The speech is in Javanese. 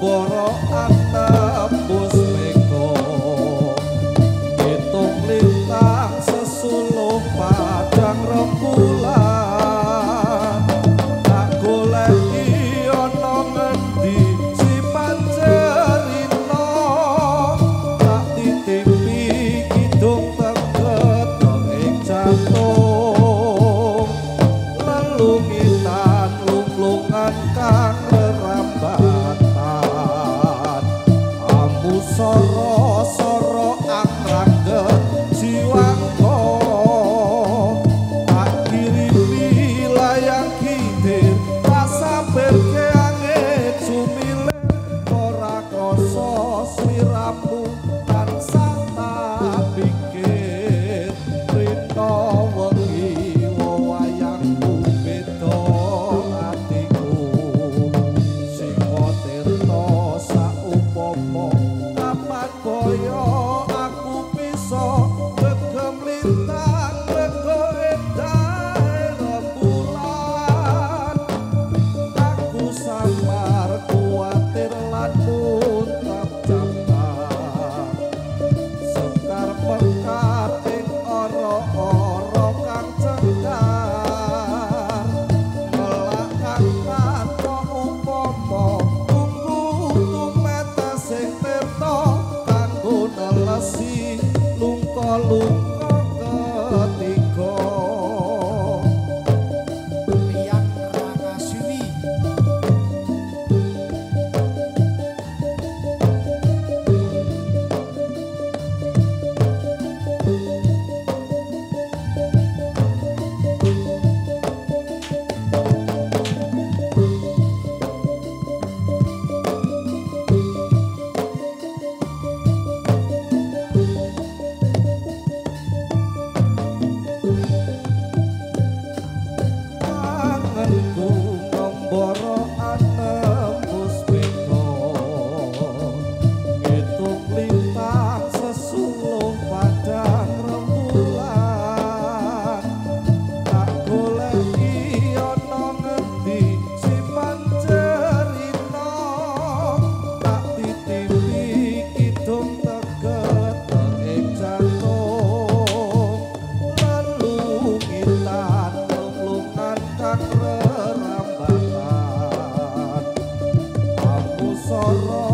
ngombara anembus mega ngitung lintang sesuluh padang rembulan tak goleki ana ngendi si pancerina tak titipi kidung teget ing jantung lelungitan lunglungan kang rerambatan ambu soro-soro angrangget jiwangka tak kirimi layang kidir tak sampirke angin sumilir ora krasa sliramu tansah tak pikir rina wengi wayangku beda atiku singa tirta saupama kapan kaya aku bisa gegem lintang rega endahe rembulan aku samar kuwatir lan muntap jambang sekar mekar ing ora-ora kang cengkar melak kang tanpa upama tunggu tumetes ing tirta kanggo nelesi lungka-lungka ketiga. Riang Rakasiwi. Kangenku ngombara anembus mega ngitung lintang sesuluh padang rembulan tak goleki ana ngendi si pancerina tak titipi kidung teget ing jantung lelungitan lunglungan kang rerambatan ambu soro